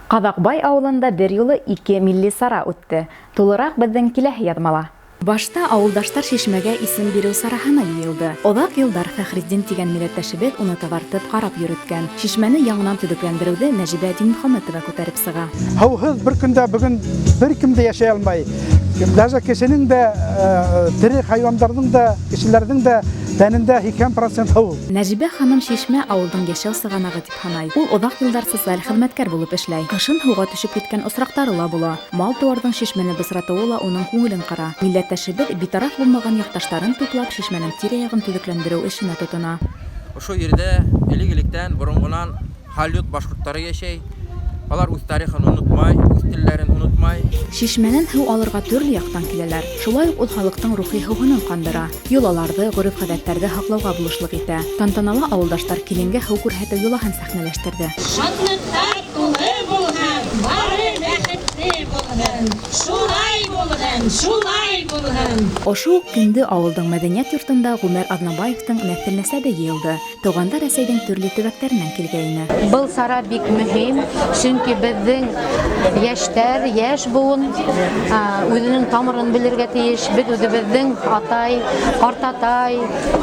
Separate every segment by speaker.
Speaker 1: Ҡаҙаҡбай ауылында бер юлы ике милли сара үтте. Тулыраҡ беҙҙең киләһе яҙмала. Башта ауылдаштар шишмәгә исем биреү сараһына йыйылды. Оҙаҡ йылдар Фәхретдин тигән милләттәшебеҙ уны таҙартып, ҡарап йөрөткән. Шишмәне яңынан төҙөкләндереүҙе Нәжибә Динмөхәмәтова күтәреп сыға.
Speaker 2: Һыуһыҙ бер көндә бөгөн бер кем дә йәшәй алмай. Даже кешенең дә, тере хайуандарҙың да, кешеләрҙең дә тәнендә 80 процент һыу.
Speaker 1: Нәжибә ханым шишмә ауылдың йәшәү сығанағы дип һанай. Ул оҙаҡ йылдар социаль хеҙмәткәр булып эшләй. Ҡышын һыуға төшөп киткән осраҡтары ла була. Мал-тыуарҙың шишмәне бысратыуы ла уның күңелен ҡыра. Милләттәшебеҙ битараф булмаған яҡташтарын туплап, шишмәнең тирә-яғын төҙөкләндереү эшенә тотона.
Speaker 3: Ошо ерҙә элек-электән, боронғонан Халют башҡорттары йәшәй. Алар үҙ тарихын онотмай, үҙ телләрен онотмай.
Speaker 1: Шишмәнән һыу алырға төрлө яҡтан киләләр. Шулай уҡ ул халыҡтың рухи һыуһынын ҡандыра, йолаларҙы, ғөрөф-ғәҙәттәрҙе һаҡлауға булышлыҡ итә. Тантанала ауылдаштар киленгә һыу күрһәтеү йолаһын сәхнәләштерҙе.
Speaker 4: Шатлыҡтар тулы булһын, бары бәхетле булһын, шулай булһын, шулай булһын.
Speaker 1: Ошо уҡ көндө ауылдың мәҙәниәт йортонда Ғүмәр Аҙнабаевтың нәҫел-нәсәбе йыйылды. Туғандар Рәсәйҙең төрлө төбәктәренән килгәйне.
Speaker 5: Был сара бик мөһим, сөнки беҙҙең йәштәр, йәш быуын үҙенең тамырын белергә тейеш. Беҙ үҙебеҙҙең атай, ҡартатай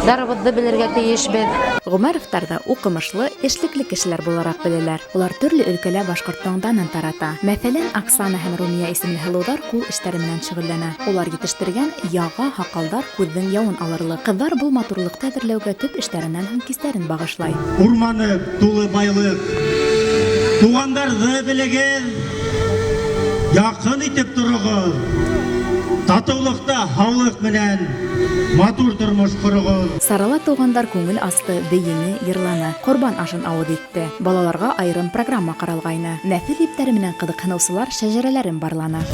Speaker 5: дарыбыҙҙы белергә тейешбеҙ.
Speaker 1: Ғүмәровтарҙы уҡымышлы, эшлекле кешеләр булараҡ беләләр. Улар төрлө өлкәлә башҡорттоң данын тарата. Мәҫәлән, Оксана һәм Румия исемле һылыуҙар ҡул эштәре менән шөгөлләнә. Улар етештергән яға, һаҡалдар күҙҙең яуын алырлыҡ. Ҡыҙҙар был матурлыҡты әҙерләүгә төп эштәренән һуң кистәрен бағышлай.
Speaker 6: Урманы тулы байлыҡ. Туғандарҙы белегеҙ, яҡын итеп тороғоҙ. Татыулыҡта һаулыҡ менән матур тормош ҡороғоҙ.
Speaker 1: Сарала туғандар күңел асты, бейене, йырланы, ҡорбан ашын ауыҙ итте. Балаларға айырым программа ҡаралғайны. Нәҫел ептәре менән ҡыҙыҡһыныусылар шәжәрәләрен барланы.